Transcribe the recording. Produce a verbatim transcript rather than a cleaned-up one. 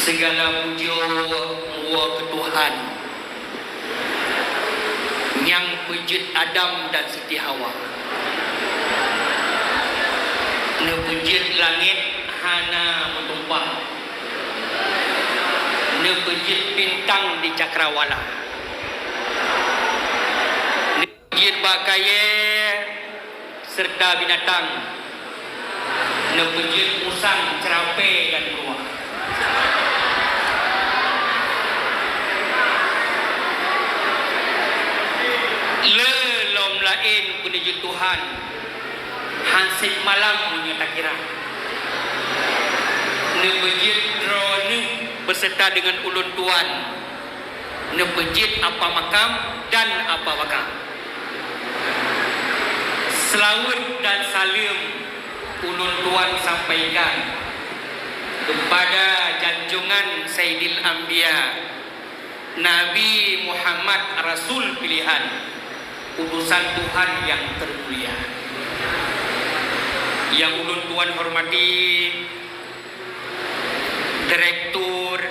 Sigala pujoe woe keu Tuhan, nyang peujeuet Adam dan Siti Hawa. Neupeujeuet langét hana meutumpah. Neupeujeuet bintang di cakrawala. Neupeujeuet bak kayée seureuta binatang. Neupeujeuet musang, ceurapée dan bruak. Le lom laén peuneujeuet Tuhan, hana sép malam meunyoe takira. Neupeujeuet droeneuh beuseureuta deungon ulôn tuan. Neupeujeuet Apa Makam dan Apa Baka. Seulaweuet dan saleuem ulôn tuan sampaikan keupada janjongan Saidil Anbiya, Nabi Muhammad, Rasul pilihan, utusan Tuhan nyang teumulia, nyang ulôn tuan hormati, Direktur